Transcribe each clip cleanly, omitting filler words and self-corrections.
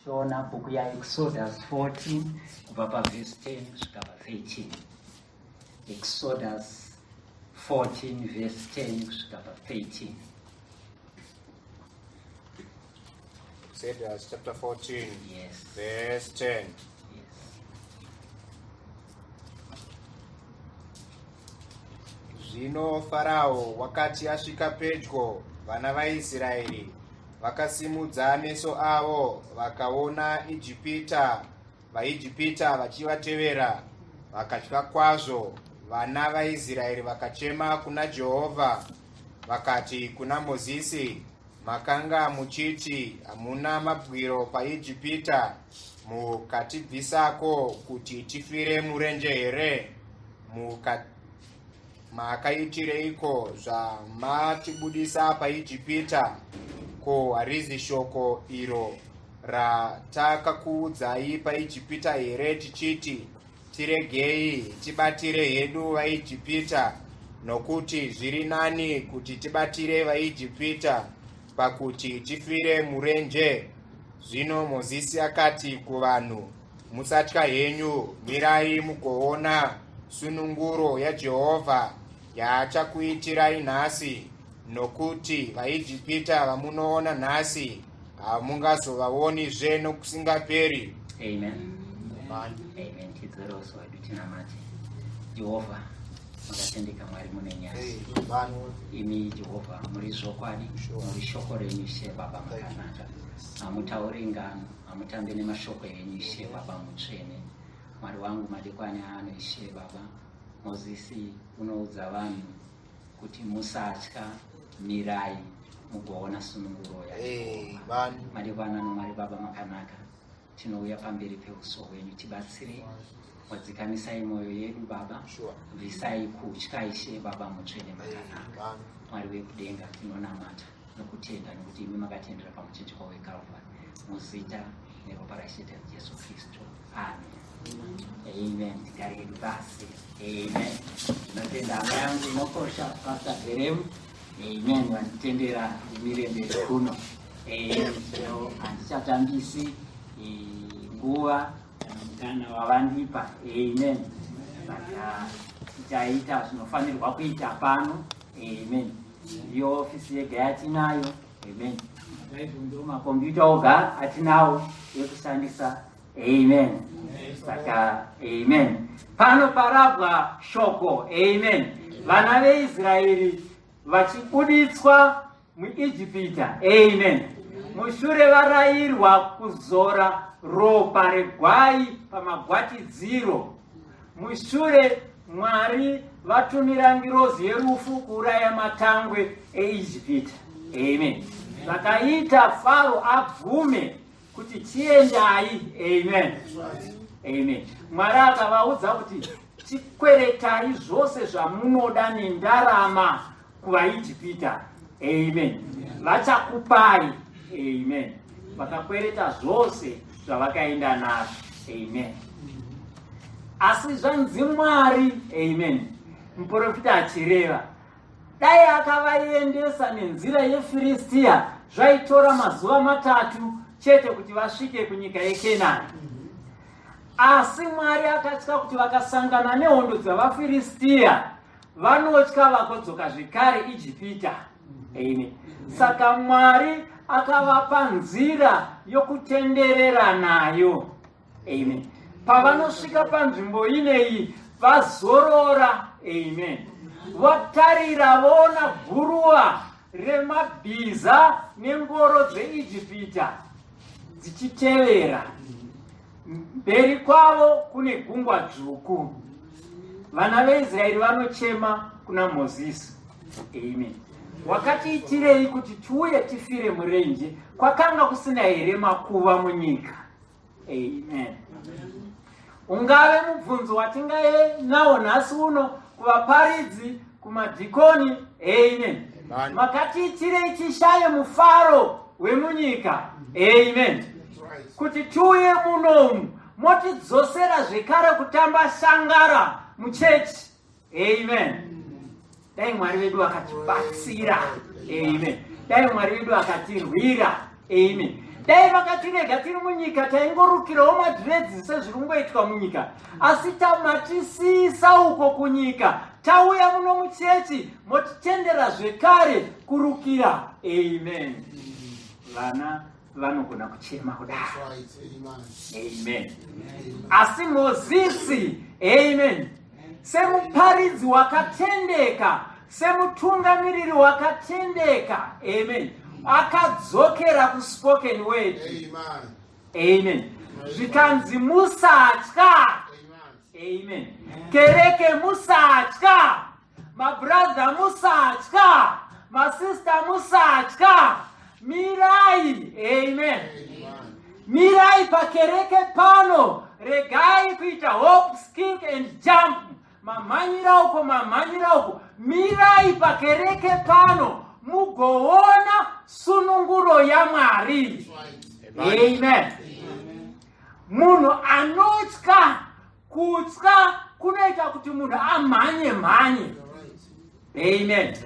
Tiona bhuku yaExodus 14 kubva pavhesi 10 kusvika pa13. Exodus 14 vhesi 10 kusvika pa13. Exodus chapter 14, Yes. verse 10. Yes. Zvino Farao wakati asvika pedyo, vana vaIsraeri Vakasimudza meso avo vakaona Ijipita, vaIjipita vachivatevera, vakatya kwazvo. Vana vaIsraeri vakachema kuna Jehovha, vakati kuna Mozisi, Makanga muchiti hamuna mabwiro paIjipita, mukatibvisako kuti tifire murenje here? Muka Makaitireiko zvamatibudisa paIjipita? Ko harizi shoko iro ratakakuudzai paIjipita here tichiti, Tiregei tibatire hedu vaIjipita, nokuti zviri nani kuti tibatire vaIjipita pakuti tifire murenje? Zvino Mozisi akati kuvanhu, Musatya henyu, mirai mugoona sununguro yaJehovha yaachakuitirai nhasi, nokuti vaIjipita vamunoona nhasi hamungazovaonizve nokusingaperi. Amen. Amen. Amen. Tidzore uso hwedu tinamate. Jehovha, makatendeka Mwari mune nyasha. Imi Jehovha muri zvokwadi, muri shoko renyu Ishe Baba makanaka. Hamutauri ngano. Hamutambe nemashoko enyu Ishe Baba Mutsvene. Mwari wangu madekwani ano Ishe Baba. Mozisi unoudza vanhu kuti musatya, mirai mugoona sununguro yaJehovha. Madekwani ano Mwari Baba makanaka. Tinouya pamberi peuso hwenyu tibatsirei. Wadzikamisai mwoyo yedu Baba. Bvisai kutya Ishe Baba Mutsvene makanaka. Mwari wekudenga tinonamata. nokutenda nokuti imi makatendera pamuchinjikwa weCalvary muzita neropa raIshe Jesu Kristu. Amen. Amen. Tigare hedu pasi. Amen. Ndinotenda hama yangu inokosha Pastor Veremu. Amen. Vanditendera ndimire mberi kuno. Amen. So handichatambisi eh, nguva kana mukana wavandipa. Amen. Saka tichaita zvinofanirwa kuita pano. Amen. Ndiyo ofisi yega yatinayo. Amen. Ndo makombiyuta oga atinawo ekushandisa. Amen. Saka amen. Pano parabwa shoko. Amen. Vana veIsraeri vachibuditswa muIjipita. Amen. Mushure varayirwa kuzora ropa regwai pamagwatidziro. Mushure Mwari vatumira ngirozi yerufu kuuraya matangwe eIjipita. Amen. Zvakaita Faro abvume kuti chiendai. Amen. Amen. Mwari akavaudza kuti chikweretai zvose zvamunoda nendarama kuvaIjipita. Amen. Vachakupai. Amen. Vakakwereta zvose zvavakaenda nazvo. Amen. Asi zvanzi Mwari, amen. Muprofita achireva dai akavaendesa nenzira yeFiristia zvaitora mazuva matatu chete kuti vasvike kunyika yeKenani. Asi Mwari akatya kuti vakasangana nehondo dzavaFiristia vanotya vakodzoka zvekare Ijipita. Amen. Saka Mwari akavapa nzira yokutenderera nayo. Amen. Pavanosvika panzvimbo ineyi vazorora. Amen. Vatarira voona guruva remabhiza nengoro dzeIjipita dzichitevera. Mberi kwavo kune gungwa dzvuku. Vana veIsraeri vanochema kuna Mozisi. Amen. Wakatiitirei kuti tiuye tifire murenje? Kwakanga kusina here makuva munyika? Amen. Ungave mubvunzo watingave nawo nhasi uno kuvaparidzi, kumadhikoni. Amen. Makatiitirei tishaye mufaro wemunyika? Amen. Kuti tiuye munomu motidzosera zvekare kutamba shangara muchechi. Amen. Dai Mwari vedu vakatibatsira. Amen. Dai Mwari vedu vakatirwira. Amen. Dai vakatirega tiri munyika taingorukirawo madhiredzi sezviri kungoitwa munyika, asi tamatisisa uko kunyika, tauya muno muchechi motitendera zvekare kurukira. Amen. Vana vanogona kuchema kudaro. Amen. Asi Mozisi, amen, semuparidzi wakatendeka, semutungamiriri wakatendeka, amen, akadzokera kuspoken word. Amen. Zvikanzi musatya. Amen. Kereke musatya, mabrother musatya, masista musatya, mirai. Amen. Mirai pakereke pano, regai kuita hop, skip and jump, mamhanyira uko, mamhanyira uko. Mirai pakereke pano mugoona sununguro yaMwari. Amen. Munhu anotya, kutya kunoita kuti munhu amhanye mhanye. Amen.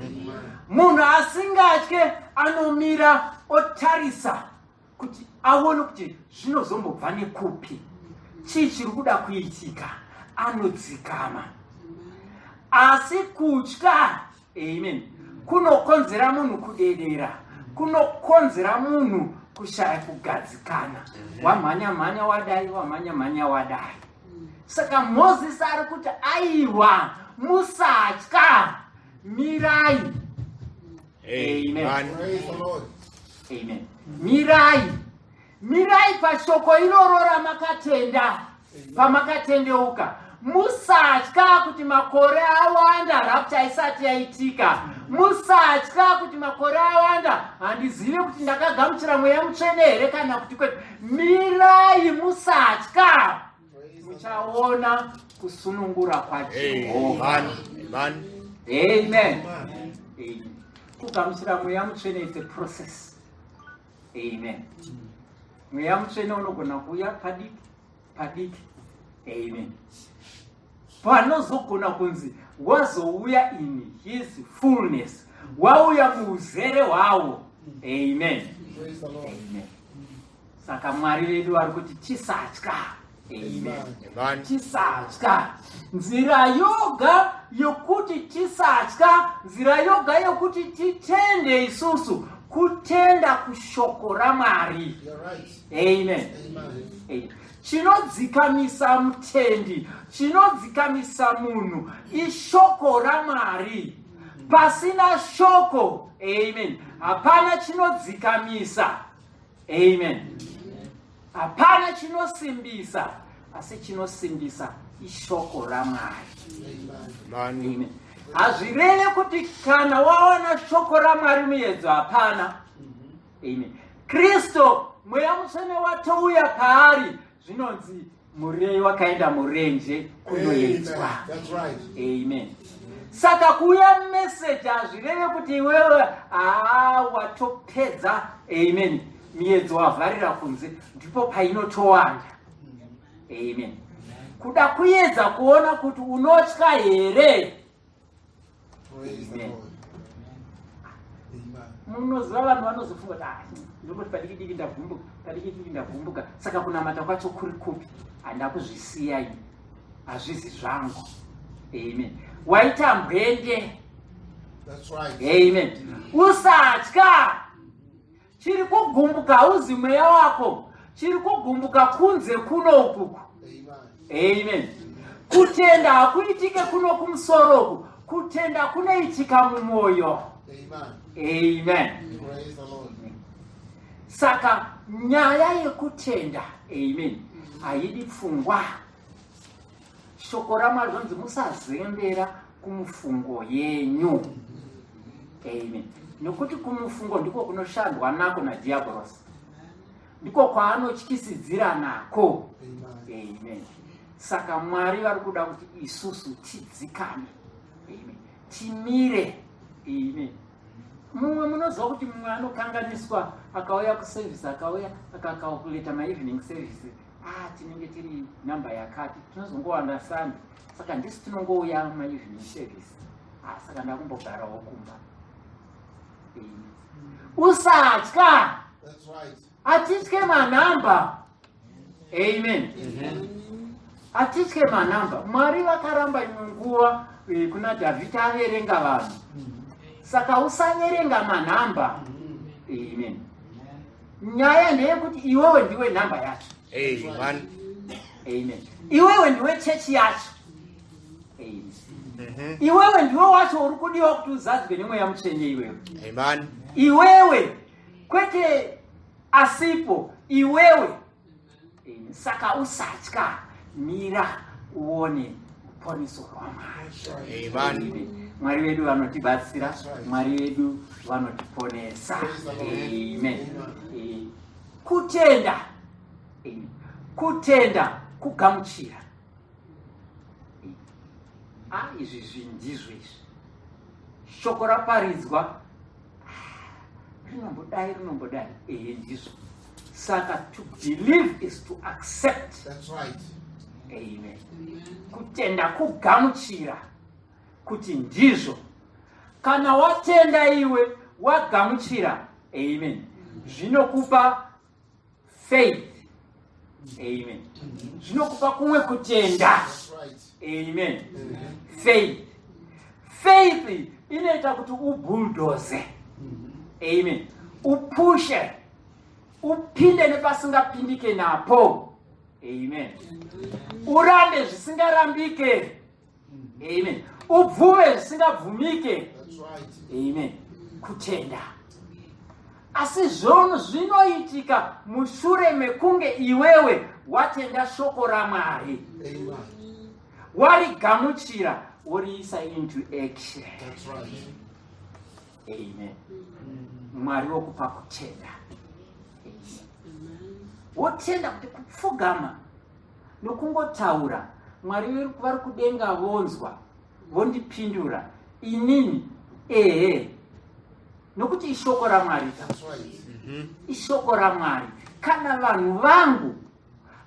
Munhu asingatye anomira otarisa kuti aone kuti zvinozombobva nekupi, chii chiri kuda kuitika, anodzikama. Asi kutya, amen, kunokonzera munhu kudedera, kunokonzera munhu kushaya kugadzikana. Wamhanya mhanya wadai, wamhanya mhanya wadai. Saka Mozisi ari kuti aiwa, musatya, mirai. Amen. Amen. Mirai, mirai pashoko iroro ramakatenda pamakatendeuka. Musatya kuti makore awanda rapture isati yaitika. Musatya kuti makore awanda handizivi kuti ndakagamuchira Mweya Mutsvene here kana kuti kwete. Mirai, musatya, muchaona kusunungura kwaJehovha. Amen. Kugamuchira Mweya Mutsvene, it's a process. Amen. Mweya Mutsvene unogona kuuya padiki padiki. Amen. Panozogona kunzi wazouya in his fullness, wauya muuzere hwawo. Amen. Amen. Saka Mwari vedu vari kuti tisatya. Amen. Tisatya. Nzira yoga yokuti tisatya, nzira yoga yokuti titende isusu, kutenda kushoko raMwari. Amen. Amen. Chinodzikamisa mutendi, chinodzikamisa munhu ishoko raMwari. Pasina shoko, amen, hapana chinodzikamisa. Amen. Hapana chinosimbisa, asi chinosimbisa ishoko raMwari. Amen. Hazvireve kuti kana wawana shoko raMwari muedzo hapana. Amen. Kristu, Mweya Mutsvene watouya paari, zvinonzi murei wakaenda murenje kunoedzwa. Amen. Saka kuuya meseji hazvireve kuti iwewe haa watopedza. Amen. Miedzo wavharira kunze, ndipo painotowanda. Amen. Kuda kuedza kuona kuti unotya here. Amen. Munoziva vanhu vanozofunga kuti, ah, ndinongoti padiki diki ndavhumbuka, padiki diki ndavhumbuka, saka kunamata kwacho kuri kupi? Handa kuzvisiya ini, hazvizi zvangu. Amen. Waita mbwende. Amen. Usatya. Chiri kugumbuka hauzi mweya wako, chiri kugumbuka kunze kuno ukuku. Amen. Kutenda hakuitike kuno kumusoro uku, kutenda kunoitika mumwoyo. Amen. Saka nyaya yekutenda, amen, haidi pfungwa. Shoko raMwari zvanzi musazembera kumufungo yenyu. Amen. Nokuti kumufungo ndiko kunoshandwa nako nadhiabhorosi, ndiko kwaanotyisidzira nako. Amen. Saka Mwari vari kuda kuti isusu tidzikame. Amen. Timire. Amen. Mumwe munoziva kuti mumwe anokanganiswa akauya kuservice, akauya akacalculata maevening service, ah, tinenge tiri namba yakati, tinozongowanda Sunday, saka ndisi tinongouya maevening service, ah, saka ndakumbogarawo kumba. Amen. Usatya. Hatitye manhamba. Amen. Hatitye manhamba. Mwari vakaramba imwe nguva eh, kuna Dhavhidhi averenga vanhu. Saka usaverenga manhamba. Amen. Nyaya ndeyekuti iwewe ndiwe nhamba yacho. Amen. Amen. Iwewe ndiwe chechi yacho. Amen. Iwewe ndiwe wacho uri kudiwa kuti uzadzwe nemweya mutsvene iwewe. Amen. Iwewe kwete asipo iwewe. Amen. Saka usatya, mira uone ruponiso rwaMwari. Amen. Mwari vedu vanotibatsira, Mwari vedu vanotiponesa. Amen. Eh, Kutenda. Amen. Kutenda kugamuchira. Ah, izvi zvinhu ndizvo izvi. Shoko raparidzwa rinombodai rinombodai ehe ndizvo. Saka to believe is to accept. That's right. Amen. Kutenda kugamuchira kuti ndizvo. Kana watenda iwe wagamuchira, amen, zvinokupa faith. Amen. Zvinokupa kumwe kutenda. That's right. Amen. Faith. Faith inoita kuti ubulldoze. Amen. Upushe. Upinde nepasingapindike napo. Amen. Urambe zvisingarambike. Amen. Ubvume zvisingabvumike. That's right. Amen. Kutenda. Asi zvono zvinoitika mushure mekunge iwewe watenda shoko raMwari. Amen. Warigamuchira woriisa into action. That's right. Amen. Mwari wokupa kutenda. Amen. Wotenda kuti kupfugama nokungotaura Mwari vari kudenga vonzwa vondipindura inini ehe, nokuti ishoko raMwari. That's right. Ishoko raMwari. Kana vanhu vangu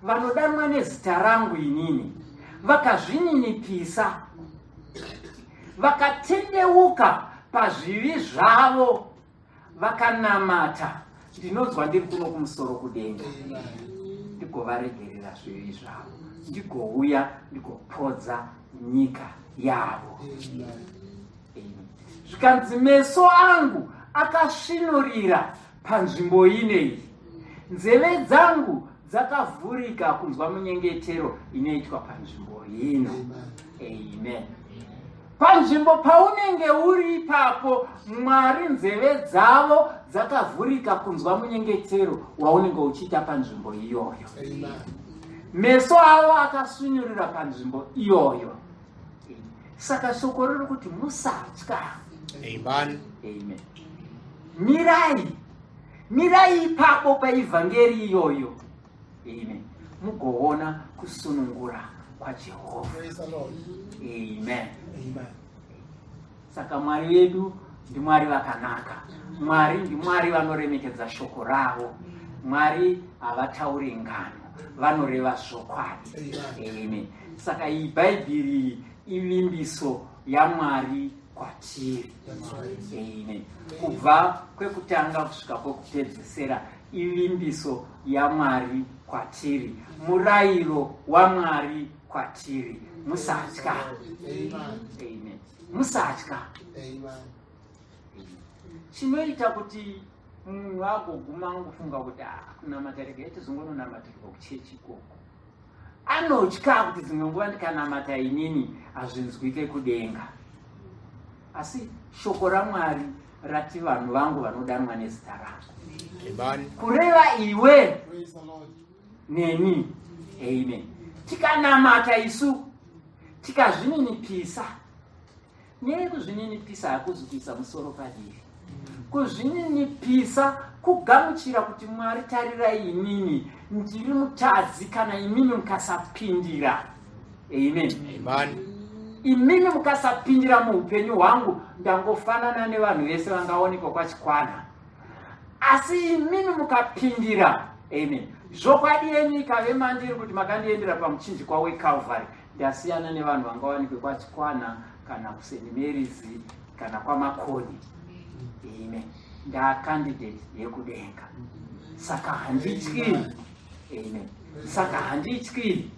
vanodanwa nezita rangu inini vakazvininipisa vakatendeuka pazvivi zvavo vakanamata, ndinonzwa ndiri kuno kumusoro kudenga, ndigovaregerera zvivi zvavo, ndigouya ndigopodza nyika yavo. Amen. Zvikanzi meso angu akasvinurira panzvimbo ineyi, nzeve dzangu dzakavhurika kunzwa munyengetero inoitwa panzvimbo ino. Amen. Panzvimbo paunenge uri ipapo, Mwari nzeve dzavo dzakavhurika kunzwa munyengetero waunenge uchiita panzvimbo iyoyo. Amen. Meso avo akasvinurira panzvimbo iyoyo. Saka shoko riri kuti musatya. Amen. Amen. Mirai, mirai ipapo paivhangeri iyoyo. Amen. Mugoona kusunungura kwaJehovha. Praise the Lord. Amen. Amen. Saka Mwari vedu ndiMwari vakanaka. Mwari ndiMwari vanoremekedza shoko ravo. Mwari havatauri ngano, vanoreva zvokwadi. Amen. Saka iyi Bhaibheri ivimbiso yaMwari kwatiri. That's right. Amen. Kubva kwekutanga kusvika kwekupedzisira ivimbiso yaMwari kwatiri, murayiro waMwari kwatiri. Musatya. Amen. Amen. Musatya. Amen. Chinoita kuti munhu agoguma angofunga kuti ah, kunamata regai tizongononamatirwa kuchechi ikoko, anotya kuti dzimwe nguva ndikanamata inini hazvinzwike kudenga. Asi shoko raMwari rati vanhu vangu vanodanwa nezita rangu. Amen. Kureva iwe Praise the Lord. neni. Amen. Tikanamata isu tikazvininipisa. Nyaya yekuzvininipisa hakuzi kuisa musoro padivi. Kuzvininipisa kugamuchira kuti Mwari tarirai inini ndiri mutadzi, kana imimi mukasapindira. Amen. Amen. Imimi mukasapindira muupenyu hwangu ndangofanana nevanhu vese vangaonekwa kwaChikwana. Asi imimi mukapindira, amen, zvokwadi yenyu ikave mandiri kuti makandiendera pamuchinjikwa weCalvary, ndasiyana nevanhu vangawanikwe kwaChikwana kana kuSt Mary's kana kwaMakoni. Amen. Ndacandidate yekudenga. Saka handityi. Amen. Saka handityi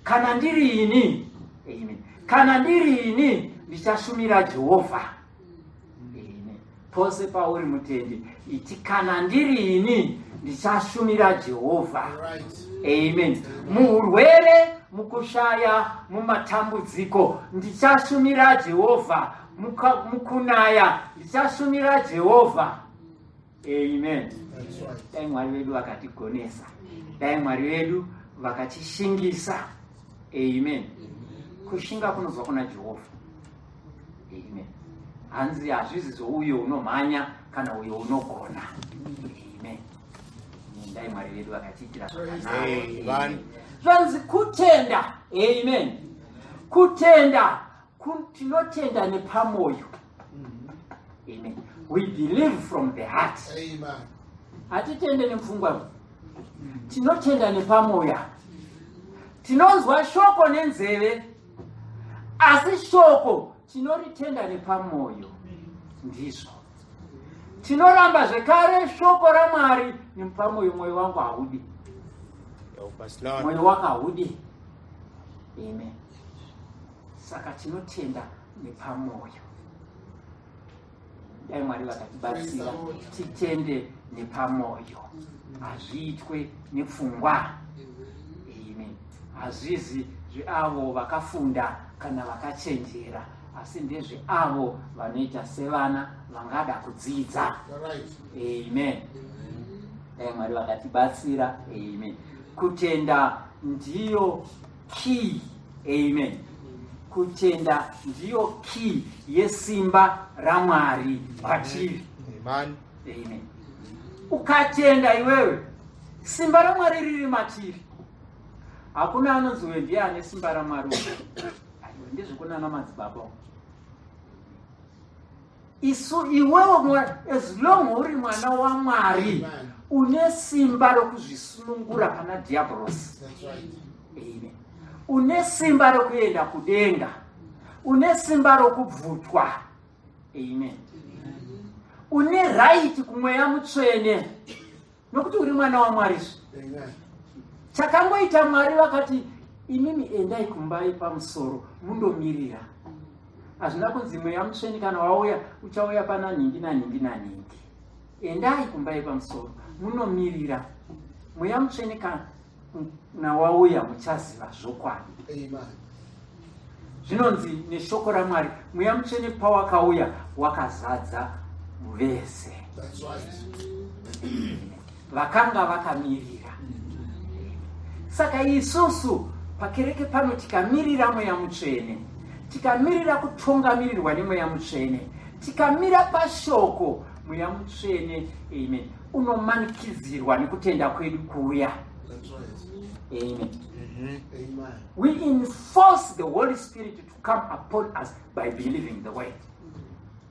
kana ndiri ini. Amen. Kana ndiri ini ndichashumira Jehovha. Amen. Pose pauri mutendi, iti kana ndiri ini ndichashumira Jehovha. Amen. Muurwere, mukushaya, mumatambudziko ndichashumira Jehovha. Mukunaya ndichashumira Jehovha. Amen. Dai Mwari vedu vakatigonesa, dai Mwari vedu vakatishingisa. Amen. Kushinga kunobva kuna Jehovha. Amen. Hanzi hazvizi zvouyo unomhanya kana uyo unogona. Amen. Dai Mwari vedu vakatiitira zvakanaka. Zvanzi kutenda. Amen. Kutenda tinotenda nepamoyo. Amen. We believe from the heart. Amen. Hatitende nepfungwa. Tinotenda nepamoyo. Tinonzwa shoko nenzeve, asi shoko tinoritenda nepamoyo. Ndizvo tinoramba zvekare shoko raMwari nepamoyo. Mwoyo wangu haudi, mwoyo wako haudi. Amen. Saka tinotenda nepamoyo. Dai Mwari vakatibatsira titende nepamoyo, hazviitwe nepfungwa. Amen. Hazvizi zveavo vakafunda kana vakachenjera, asi ndezveavo vanoita sevana vangada kudzidza. Amen. Dai Mwari vakatibatsira. Amen. Kutenda ndiyo key. Amen. Kutenda ndiyo key yesimba raMwari kwatiri. Amen. Amen. Ukatenda iwewe, simba raMwari riri matiri. Hakuna anonzi uyo ndiye ane simba raMwari. Aiwa, ndezvekunana madzibaba. Isu iwewe, as long uri mwana waMwari, une simba rokuzvisunungura pana dhiabhorosi. Amen. Une simba rokuenda kudenga, une simba rokubvutwa. Amen. Une right kumweya mutsvene nokuti uri mwana waMwari. Chakangoita Mwari vakati imimi endai kumba yepamusoro mundomirira. Hazvina kunzi mweya mutsvene kana wauya uchauya pana nhingi nanhingi nanhingi. Endai kumba yepamusoro munomirira mweya mutsvene, kana wauya muchaziva zvokwadi. Zvinonzi neshoko raMwari, mweya mutsvene pawakauya wakazadza vese vakanga vakamirira. Saka isusu pakereke pano tikamirira mweya mutsvene, tikamirira kutongamirirwa nemweya mutsvene, tikamira pashoko, mweya mutsvene, amen, unomanikidzirwa nekutenda kwedu kuuya. Amen. We enforce the Holy Spirit to come upon us by believing the word.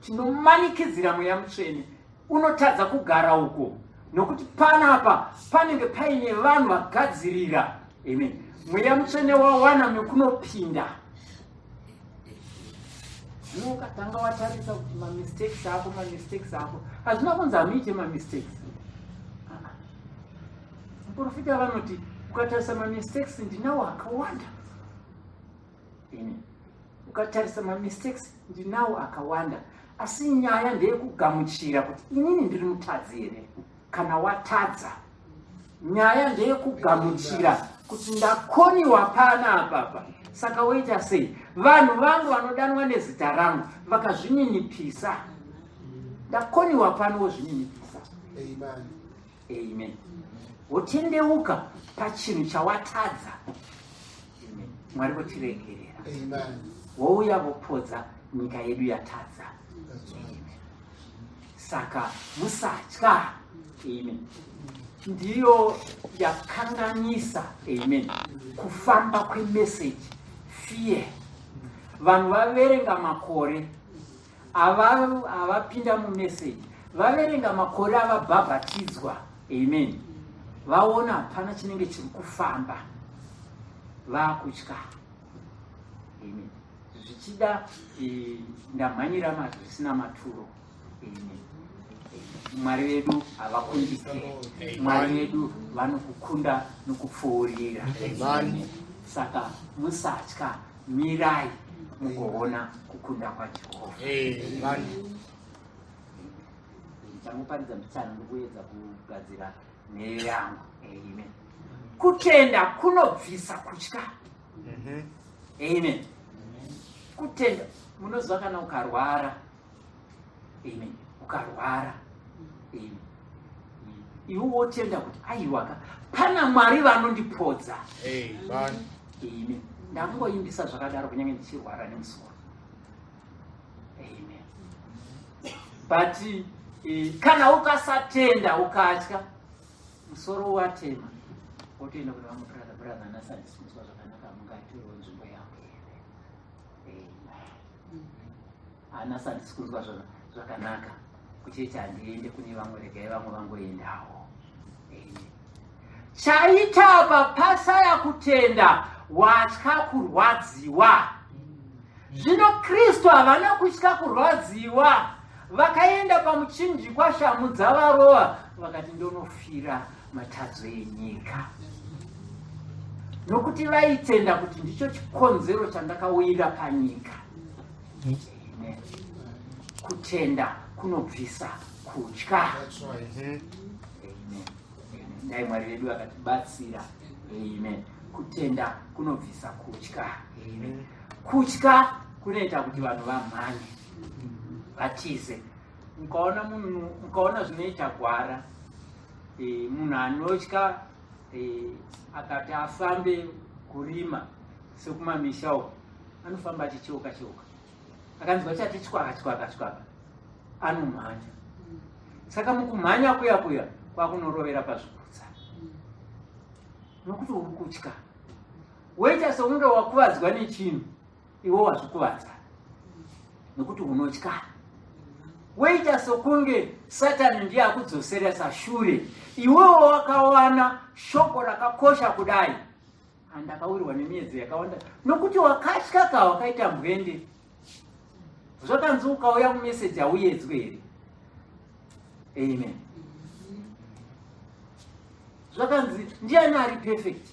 Tinomanikidzira mweya mutsvene, unotadza kugara uko nokuti panapa panenge paine vanhu vagadzirira. Amen. Mweya mutsvene wawana mekunopinda. Zvino ukatanga watarisa kuti mamistakes ako, mamistakes ako, hazvina kunzi hamuite mamistakes. Muprofita vanoti ukatarisa mamistakes ndinawo akawanda. Amen. Ukatarisa mamistakes ndinawo akawanda, asi nyaya ndeyekugamuchira kuti inini ndiri mutadzi here. Kana watadza, nyaya ndeyekugamuchira kuti ndakoniwa pana apapa, saka woita sei? Vanhu vangu vanodanwa nezita rangu vakazvininipisa, ndakoniwa pano, wozvininipisa. Amen. Wotendeuka pachinhu chawatadza. Amen. Mwari votiregerera, wouya vopodza nyika yedu yatadza. Saka musatya. Amen. Ndiyo yakanganisa, amen, kufamba kwemeseji, fear. Vanhu vaverenga makore avapinda mumeseji, vaverenga makore avabhabhatidzwa. Amen. Vaona hapana chinenge chiri kufamba, vaakutya. Amen. Zvichida ndamhanyira zvisina maturo. Amen. Amen. Mwari vedu havakundike. Mwari vedu vanokukunda nokupfuurira. Amen. Saka musatya, mirai mugoona kukunda kwaJehovha. Amen. Ndichangoparidza mbichana ndikuedza kugadzira nheyo yangu. Amen. Kutenda kunobvisa kutya. Amen. Kutenda, munoziva kana ukarwara. Amen. Ukarwara. Amen. Iwe wotenda kuti aiwaka pana Mwari vanondipodza. Amen. Amen. Ndakungoimbisa zvakadaro kunyange ndichirwara nemusoro. Amen. But kana ukasatenda ukatya, musoro watema, wotoenda kune vamwe brother, brother, nhasi handisi kunzwa zvakanaka, mungatorewo nzvimbo yangu here? Amen. Nhasi handisi kunzwa zvakanaka, kuchechi handiende, kune vamwe, regai vamwe vangoendawo. Amen. Chaita apa pasaya kutenda, watya kurwadziwa. Zvino Kristu havana kutya kurwadziwa, vakaenda pamuchinjikwa, shamu dzavarova, vakati ndonofira matadzo enyika, nokuti vaitenda kuti ndicho chikonzero chandakauyira panyika. Amen. Kutenda kunobvisa kutya. That's right. Amen. Amen. Dai Mwari vedu akatibatsira. Amen. Kutenda kunobvisa kutya. Amen. Kutya kunoita kuti vanhu vamhanye, vatize. Mukaona munhu, mukaona zvinoita gwara, munhu anotya, akati afambe kurima sekumamisha uko, anofamba achicheuka cheuka, akanzwa chati chwaka chwaka chwaka, anomhanya. Saka mukumhanya kuya kuya kwakunorovera pazvikutsa, nokuti uri kutya, woita seunge wakuvadzwa nechinhu, iwe wazvikuvadza nokuti unotya. Woita sokunge Satani ndiye akudzoseresa shure, iwewo wakawana shoko rakakosha kudai. Andakawirwa nemiedzo yakawanda nokuti wakatya ka, wakaita mbwende. Zvakanzi ukauya mumeseji hauyedzwe here? Amen. Zvakanzi ndiani ari perfect?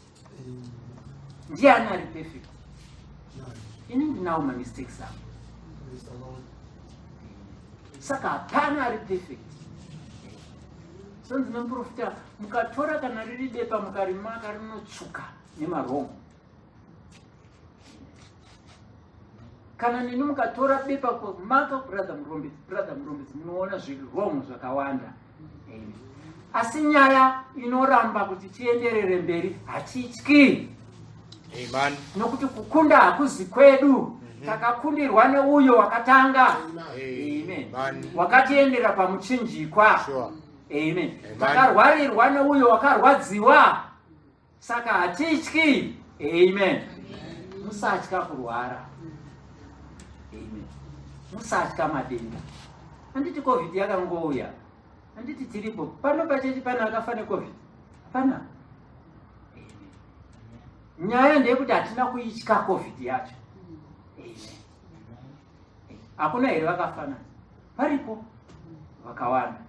Ndiani ari perfect? Ini ndinawo mamistakes angu. Praise the Lord. Saka hapana ari perfect. Sonzi nemuprofita, mukatora kana riri bepa mukarimaka, rinotsvuka nemawrong. Kana neni mukatora bepa maka, brother Murombedzi, brother Murombedzi, munoona zviri wrong zvakawanda. Amen. Asi nyaya inoramba kuti tienderere mberi, hatityi. Amen. Nokuti kukunda hakuzi kwedu, takakundirwa neuyo wakatanga. Amen. Amen. Wakatiendera pamuchinjikwa. Amen. Amen. Takarwarirwa neuyo wakarwadziwa, saka hatityi. Amen. Musatya kurwara. Amen. Musatya madenda. Handiti COVID yakangouya? Handiti tiripo pano pachechi? Pana akafa neCOVID? Hapana. Amen. Nyaya ndeyekuti hatina kuitya COVID yacho. Amen. Hakuna here vakafanana? Varipo vakawanda,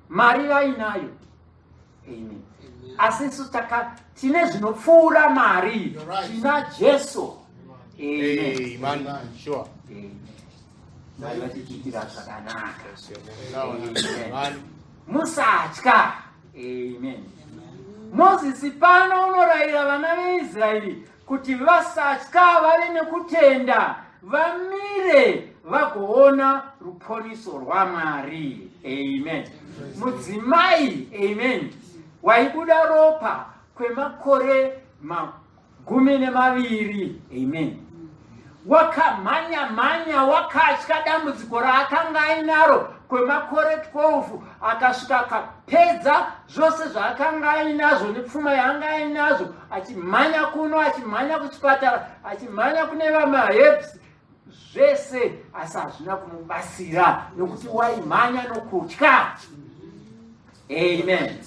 mari vainayo. Amen. Asi isu taka tine zvinopfuura mari. You're right. Tina Jesu. Amen. Amen. Sure. Amen. Mwari vatiitira zvakanaka. Bless your name, Lord. Amen. Musatya. Amen. Mozisi pano unorayira vana veIsraeri kuti vasatya, vave nekutenda, vamire vagoona ruponiso rwaMwari. Amen. Mudzimai, amen, waibuda ropa kwemakore 12, amen, wakamhanya mhanya, wakatya dambudziko raakanga ainaro kwemakore 12, akasvika akapedza zvose zvaakanga ainazvo nepfuma yaanga ainazvo, achimhanya kuno, achimhanya kuchipatara, achimhanya kune vamaherbs, zvese, asi hazvina kumubatsira nokuti waimhanya nokutya. Amen.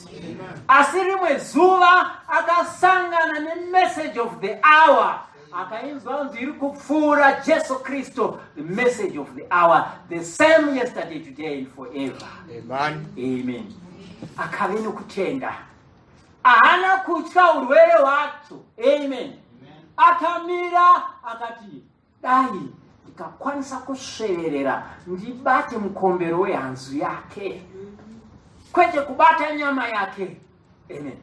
Asi rimwe zuva akasangana nemessage of the hour. Akainzwa nzwi iri kupfuura, Jesu Kristu, the message of the hour, the same yesterday, today and forever. Amen. Amen. Akave nokutenda, haana kutya urwere hwacho. Amen. Akamira akati, "Dai ndikakwanisa kusveverera ndibate mukombero wehanzu yake, kwete kubata nyama yake." Amen.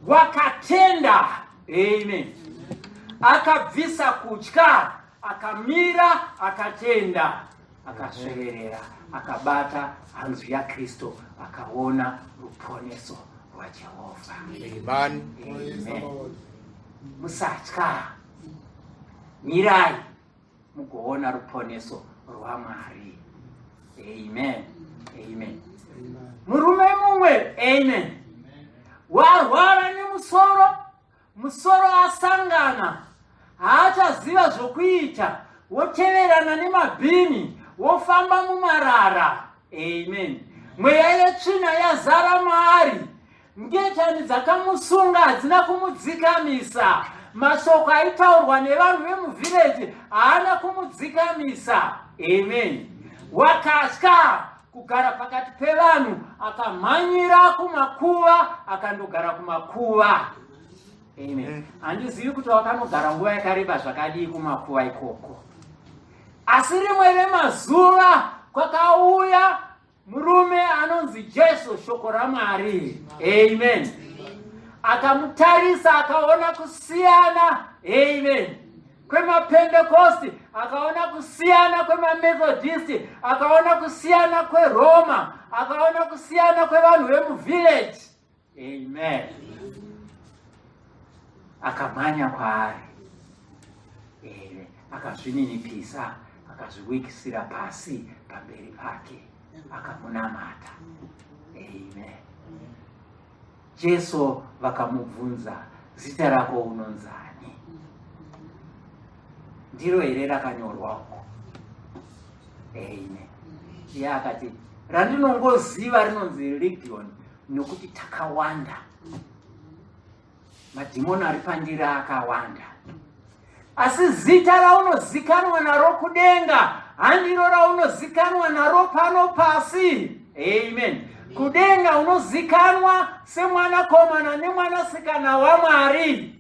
Wakatenda. Amen. Akabvisa kutya, akamira, akatenda, akasveverera, akabata hanzu yaKristu, akaona ruponeso rwaJehovha. Amen. Praise the Amen. Lord. Musatya, mirai mugoona ruponeso rwaMwari. Amen, amen. Amen. Murume mumwe, amen, warwara nemusoro. Musoro asangana, haachaziva zvokuita, woteverana nemabhini, wofamba mumarara. Amen. Mweya yetsvina yazara maari. Ngetani dzakamusunga hadzina kumudzikamisa. Mashoko aitaurwa nevanhu vemuvhireji haana kumudzikamisa. Amen. Wakatya kugara pakati pevanhu, akamhanyira kumakuva, akandogara kumakuva. Amen. Handizivi kuti wakanogara nguva yakareba zvakadii kumakuva ikoko, asi rimwe remazuva kwakauya murume anonzi Jesu, shoko raMwari. Amen. Akamutarisa, akaona kusiyana, amen, kwemaPentekosti, akaona kusiyana kwemaMethodisti, akaona kusiyana kweRoma, akaona kusiyana kwevanhu vemuvillage. Amen. Akamhanya kwaari. Amen. Akazvininipisa, akazviwikisira pasi pamberi pake, akamunamata. Amen. Jesu vakamubvunza, "Zita rako unonzani?" Ndiro here rakanyorwa uko? Amen. Iye akati, "Randinongoziva rinonzi Legion, nokuti takawanda. Madhimoni ari pandiri akawanda." Asi zita raunozikanwa naro kudenga handiro raunozikanwa naro pano pasi. Amen. Kudenga unozikanwa semwanakomana nemwanasikana waMwari.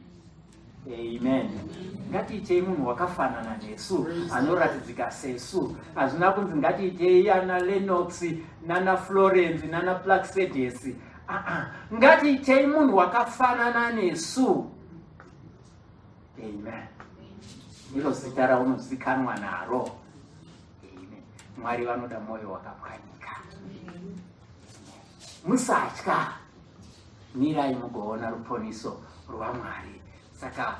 Amen. Ngatiitei munhu wakafanana nesu, anoratidzika sesu. Hazvina kunzi ngatiitei ana Lenox nana Florence nana Plaxedes. Aa, ngatiitei munhu wakafanana nesu. Amen. Ndiro zita raunozikanwa naro. Amen. Mwari vanoda mwoyo wakapwanyika. Musatya, mirai mugoona ruponiso rwaMwari. Saka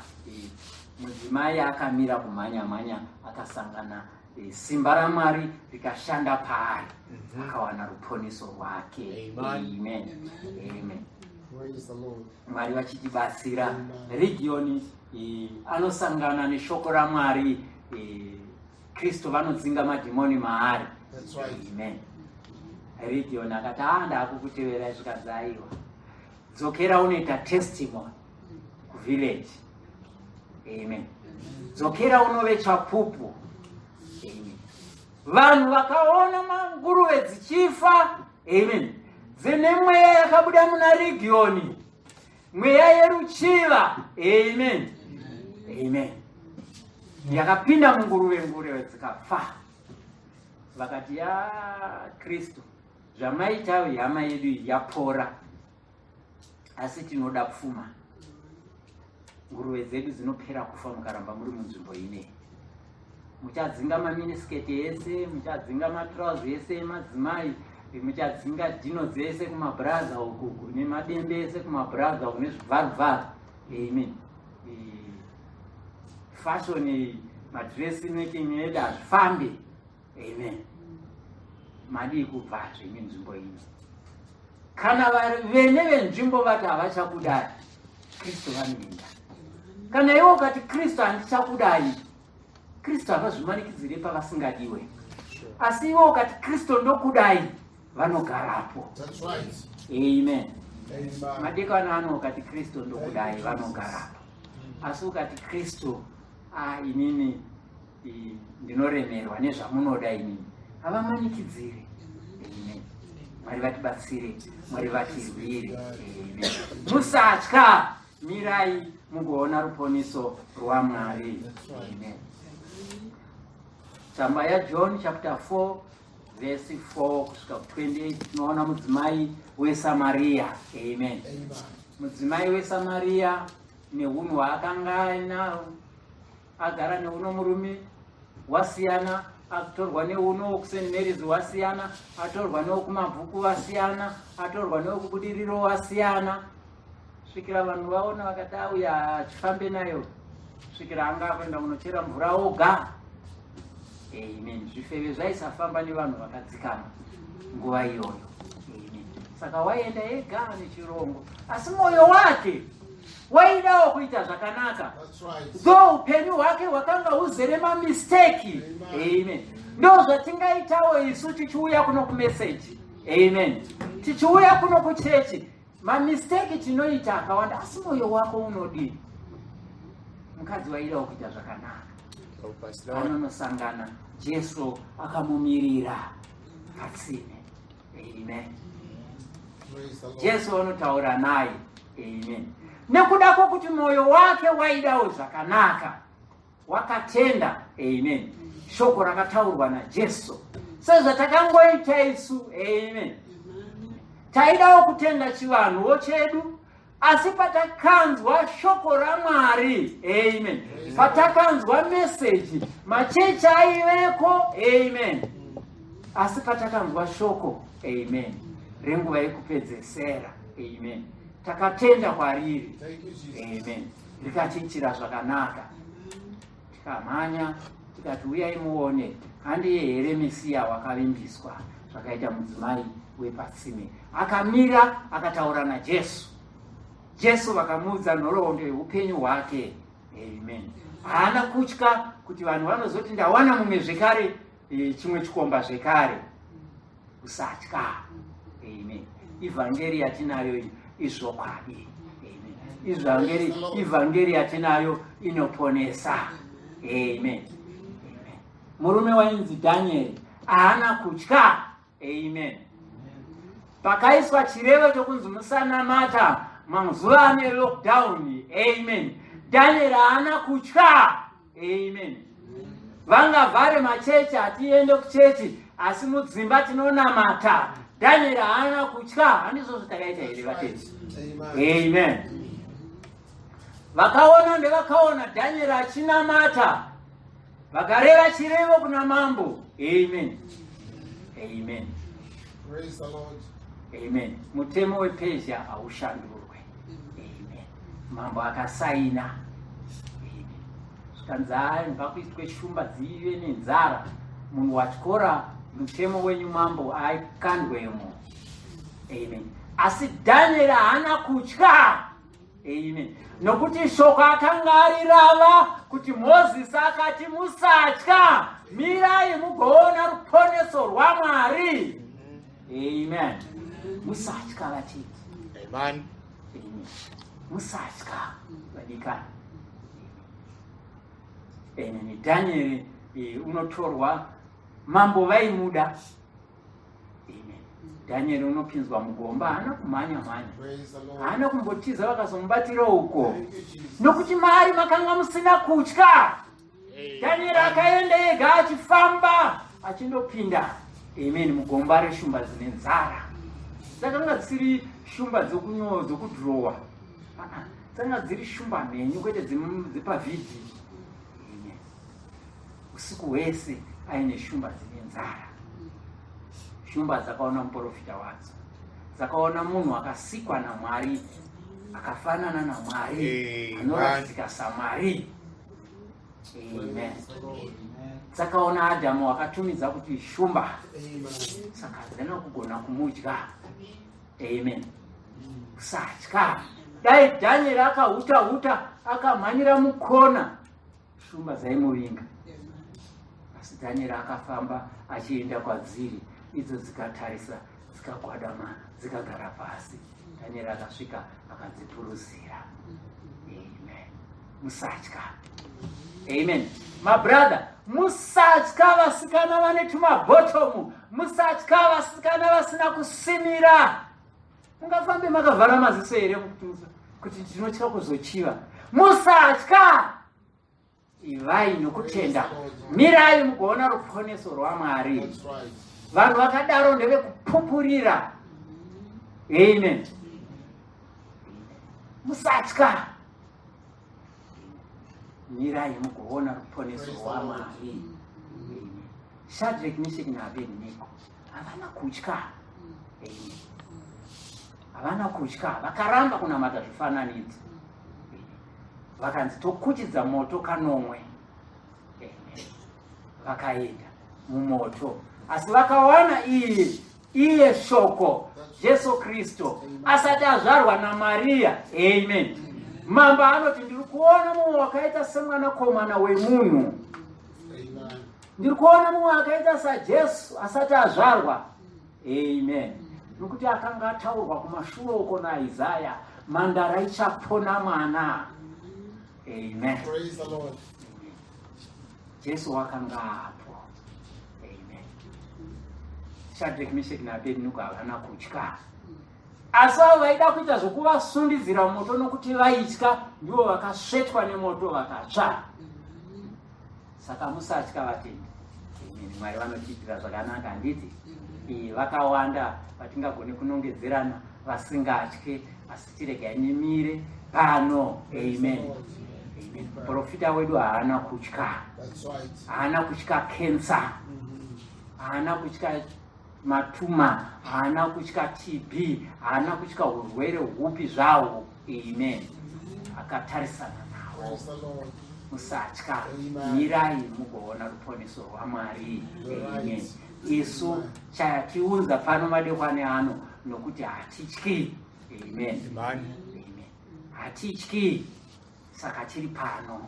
mudzimai akamira kumhanya mhanya, akasangana simba raMwari rikashanda paari, akawana ruponiso rwake. Amen. Amen, amen. Praise the Lord. Mwari vachitibatsira. Region anosangana neshoko raMwari. Kristu vanodzinga madhimoni maari. That's right. Amen. Region akati, "A, ndakukuteverai." Zvikanzi, "Aiwa, dzokera unoita testimony kuvillage." Amen. "Dzokera unove chapupu." Amen. Vanhu vakaona manguruve dzichifa, amen, dzine mweya yakabuda muna Regioni, mweya yeruchiva. Amen, amen. Yakapinda munguruve, nguruve dzikafa. Vakati, "Ya Kristu, zvamaita, hama yedu iyi yapora, asi tinoda pfuma. Nguruve dzedu dzinopera kufa mukaramba muri munzvimbo inei. Muchadzinga maminiskirt ese, muchadzinga matrauzi ese emadzimai, muchadzinga dhino dzese kumabhuraza ukuku, nemadembe ese kumabhuraza uku, nezvibvarubvaru." Amen. Fashion, madress making edu hazvifambi. Amen. Madii kubva zvenyu nzvimbo ino? Kana vene venzvimbo vati havachakudai, Kristu vanoenda. Kana iwe ukati, "Kristu, handichakudai," Kristu havazvimanikidzire pavasingadiwe. Asi iwe ukati, "Kristu, ndokudai," vanogarapo. That's right. Amen. Amen. Madekwana ano ukati, "Kristu, ndokudai," vanogarapo. Asi ukati, "Kristu, A ah, inini ndinoremerwa nezvamunoda inini. Havamanikidzire. Amen. Mwari vatibatsire, Mwari vatirwire. Amen. Musatya, mirai mugoona ruponiso rwaMwari. Amen. Tsamba yaJohn chapter 4 vhesi 4 kusvika ku 28 tinoona mudzimai weSamaria. Amen. Mudzimai weSamaria nehunhu hwaakanga ainawo agara neuno murume wasiyana atorwa neuno wekuSt Mary's wasiyana atorwa newekumabvuku vasiyana atorwa newekubudiriro wasiyana svikira vanhu vaona vakati auya achifambe nayo svikira anga akuenda kunochera mvura oga. Amen. Zvifeve zvaisafamba nevanhu vakadzikama nguva iyoyo. Amen. Saka waienda ega nechirongo, asi mwoyo wake waidawo kuita zvakanaka. Though upenyu hwake hwakanga huzere mamisteki. Amen. Ndo zvatingaitawo isu tichiuya kuno kumeseji. Amen. Tichiuya kuno kuchechi, mamisteki tinoita akawanda, asi mwoyo wako unodii? Mukadzi waidawo kuita zvakanaka. Anonosangana Jesu akamumirira patsime. Amen. Jesu anotaura naye. Amen. Nekuda kwokuti mwoyo wake waidawo zvakanaka, wakatenda. Amen. Shoko rakataurwa naJesu sezvatakangoita isu. Amen. Taidawo kutenda chivanhuwo chedu, asi patakanzwa shoko raMwari, amen, patakanzwa meseji, machechi aiveko, amen, asi patakanzwa shoko, amen, renguva yekupedzesera, amen, takatenda kwariri, amen, rikatiitira zvakanaka, tikamhanya tikati uyai muone, handiye here Mesiya wakavimbiswa? Zvakaita mudzimai wepatsime akamira akataura naJesu. Jesu vakamuudza nhoroondo yeupenyu hwake. Amen. Haana kutya kuti vanhu vanozoti ndawana mumwe zvekare, chimwe chikomba zvekare. Usatya. Amen. Ivhangeri yatinayo iyi izvokwadi. Amen. Ivhangeri, ivhangeri yatinayo inoponesa. Amen. Amen. Murume wainzi Daniel haana kutya. Amen. Pakaiswa chirevo chokunzi musanamata mazuva ane lockdown. Amen. Daniel haana kutya. Amen. Vangavhare machechi, hatiende kuchechi, asi mudzimba tinonamata. Daniel haana kutya. Handizvo zvatakaita here vatendi? Amen. Vakaona ndevakaona Daniel achinamata, vakareva chirevo kuna mambo. Amen. Amen. Praise the Lord. Amen. Mutemo wePersia haushandurwe. Amen. Mambo akasaina. Amen. Zvikanzi hayi ngakuitwe shumba dzive nenzara, munhu watyora mutemo wenyu mambo aikandwemo. Amen. Asi Daniel haana kutya. Amen. Nokuti shoko akanga arirava kuti Mozisi akati musatya, mirai mugoona ruponeso rwaMwari. Amen. Musatya vatiti. Amen. Amen. Musatya vadikani. Amen. Daniel unotorwa, mambo vaimuda. Amen. Daniel unopinzwa mugomba, haana kumhanya mhanya, haana kumbotiza, vakazomubatira uko, nokuti maari makanga musina kutya. Daniel akaenda ega achifamba achindopinda, amen, mugomba reshumba dzine nzara. Dzakanga dzisiri shumba dzokudhirowa, dzakanga dziri shumba mhenyu, kwete dzepavhidhi. Amen. Usiku hwese aine shumba dzine nzara. Shumba dzakaona muprofita wadzo, dzakaona munhu akasikwa naMwari, akafanana naMwari, anoratidzika saMwari. Amen. Dzakaona Adhamu wakatumidza kuti shumba, saka hadzina kugona kumudya. Amen. Usatya. Dai Daniel akahuta huta akamhanyira mukona, shumba dzaimuvinga. Asi Daniel akafamba achienda kwadziri, idzo dzikatarisa, dzikagwadama, dzikagara pasi. Daniel akasvika akadzipuruzira. Amen. Musatya. Amen. Mabrother, musatya vasikana vane tumabhotomu, musatya vasikana vasina kusimira. Mungafambe makavhara maziso here kuti tinotya kuzochiva? Musatya. Ivai nokutenda, mirai mugoona ruponeso rwaMwari. Vanhu vakadaro ndevekupupurira. Amen. Musatya, mirai mugoona ruponeso rwaMwari. Shadrach, Meshach naAbednego havana kutya. Amen. Havana kutya, vakaramba kunamata zvifananidzo, vakanzi tokuchidza moto kanomwe. Amen. Vakaenda mumoto, asi vakawana iye shoko, Jesu Kristu asati azvarwa naMariya. Amen. Mambo anoti, "Ndiri kuona mumwe wakaita semwanakomana wemunhu." Ndiri kuona mumwe akaita saJesu asati azvarwa. Amen. Nokuti akanga ataurwa kumashure uko naIsaya, mhandara ichapona mwana. Amen. Praise the Lord. Jesu wakanga apo. Amen. Shadrach, Meshach naAbednego havana kutya, asi avo vaida kuita zvokuvasundidzira moto nokuti vaitya ndivo vakasvetwa nemoto vakatsva. Saka musatya, vatendi. Amen. Mwari vanotiitira zvakanaka, handiti? Vakawanda vatingagone kunongedzerana vasingatye, asi tiregai nimire pano. Amen. Amen. Muprofita wedu haana kutya. That's right. Haana kutya kensa, haana kutya matuma, haana kutya TB, haana kutya urwere hupi zvahwo. Amen. Akatarisana nawo. Praise the Lord. Musatya. Amen. Mirai mugoona ruponeso rwaMwari. Right. Amen. Isu chatiunza pano madekwane ano nokuti hatityi. Amen. Amen. Amen. Hatityi, saka tiri pano.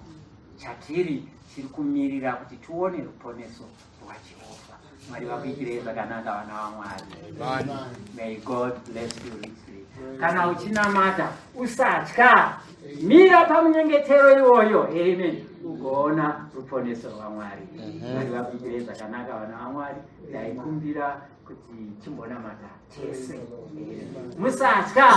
Chatiri tiri kumirira kuti tione ruponeso rwaJehovha. Mwari vakuitirei zvakanaka, vana vaMwari. Amen. May God bless you richly. Kana uchinamata, usatya, mira pamunyengetero iwoyo. Amen. Ugoona ruponeso rwaMwari. Mwari vakuitirei zvakanaka, vana vaMwari. Ndaikumbira kuti timbonamata tese. Amen. Musatya.